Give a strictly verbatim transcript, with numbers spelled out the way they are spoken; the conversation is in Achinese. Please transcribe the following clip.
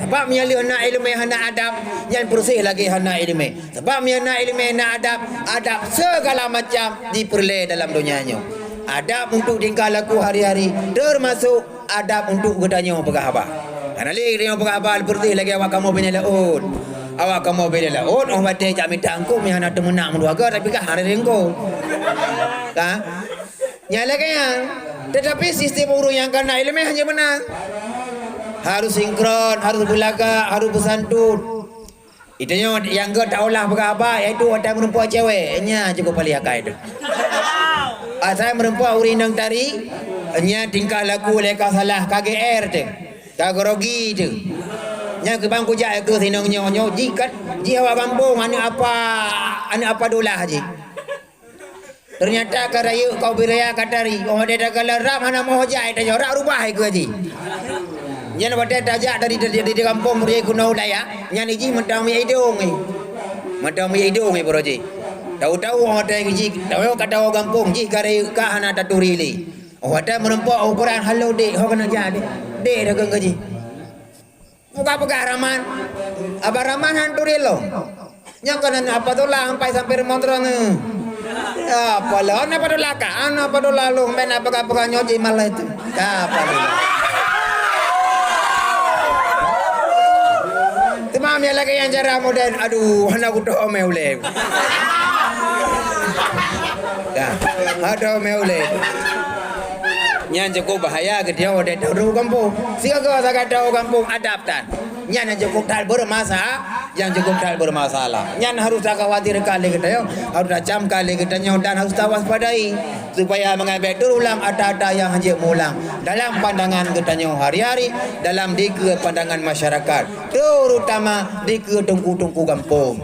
Sabab meunyo lheueh na iéleumé hana adab, nyan peureuseh lagée hana iéleumé. Sabab meunyo na iéleumé na adab, adab segala macam jipeureulée dalam donya nyoe. Adab untuk tingkah laku hari-hari, teumasok adab untuk geutanyoe peugah haba. Hana lé geutanyoe peugah haba peureuseh lagée awak kamoe binéh laôt. Awak kamoe binéh laôt, óh watée jak mita eungkôt, meuhana teumeunang meudua goe, tapi ka hana eungkôt. Ka? Nyan lagée nyan. Tetapi sistem ureuëng nyang ka na iéleumé hana meunan. Harus sinkron, harus beulagak, harus beusantun. Itu nyoe nyang geuh taolah peugah haba, yaitu watée meureumpok cewek, nya cukup paléh akai tu. Asai meureumpok ureuëng inong tari, nya tingkah laku lé ka salah, ka G R tu. Ka grogi tu. Nya keubang kujak keu sinong nyoe, nyoe jih kat, jih awak gampông, aneuëk apa, aneuëk apa dolah jih. Teunyata ka rayeuk kau biraya ka tari, oh watée tagala rab hana moh jai tanyoe, rab rubah keu jih. Nyan watée tajak dari, dari, dari gampông rye keunoe daya, nyan jih mantong miyueb idong. Mantong miyueb idong baroe jih. Tahu-tahu oh watée jih, tahu kata awak gampông jih ka rayeuk ka hana taturi lé. Oh watée meureumpok ukoran halo dek, ho keuneuk jak dek. Dek dah keu jih. Muka peugah Rahman. Abah Rahman han turi lom. Nyang keunan apa tu lah sampai sampai rumoh terang. Ya, apa lah? Ana apa tu lah ka? Ana apa tu lah lom? Ben apa ka peugah nyoe jih malah itu. Ka apa ni? Teuma mia lagée nyang cara modern. Aduh, hana kutoh omé ulée. Dah. Adoh omé ulée. Nyan cukup bahaya geutanyoe watée tahu gampông. Sigoe sagai tahu gampông adab tan. Nyan nyang cukup that bermasa-, nyang cukup that bermasalah. Nyan harus takhawatirkan lé geutanyoe, harus tacamkan lé geutanyoe dan harus tawaspadai supaya meungai bék teurulang ata-ata nyang hanjeuet meuulang dalam pandangan geutanyoe hari-hari, dalam dikeue pandangan masyarakat, terutama dikeue teungku-teungku gampông.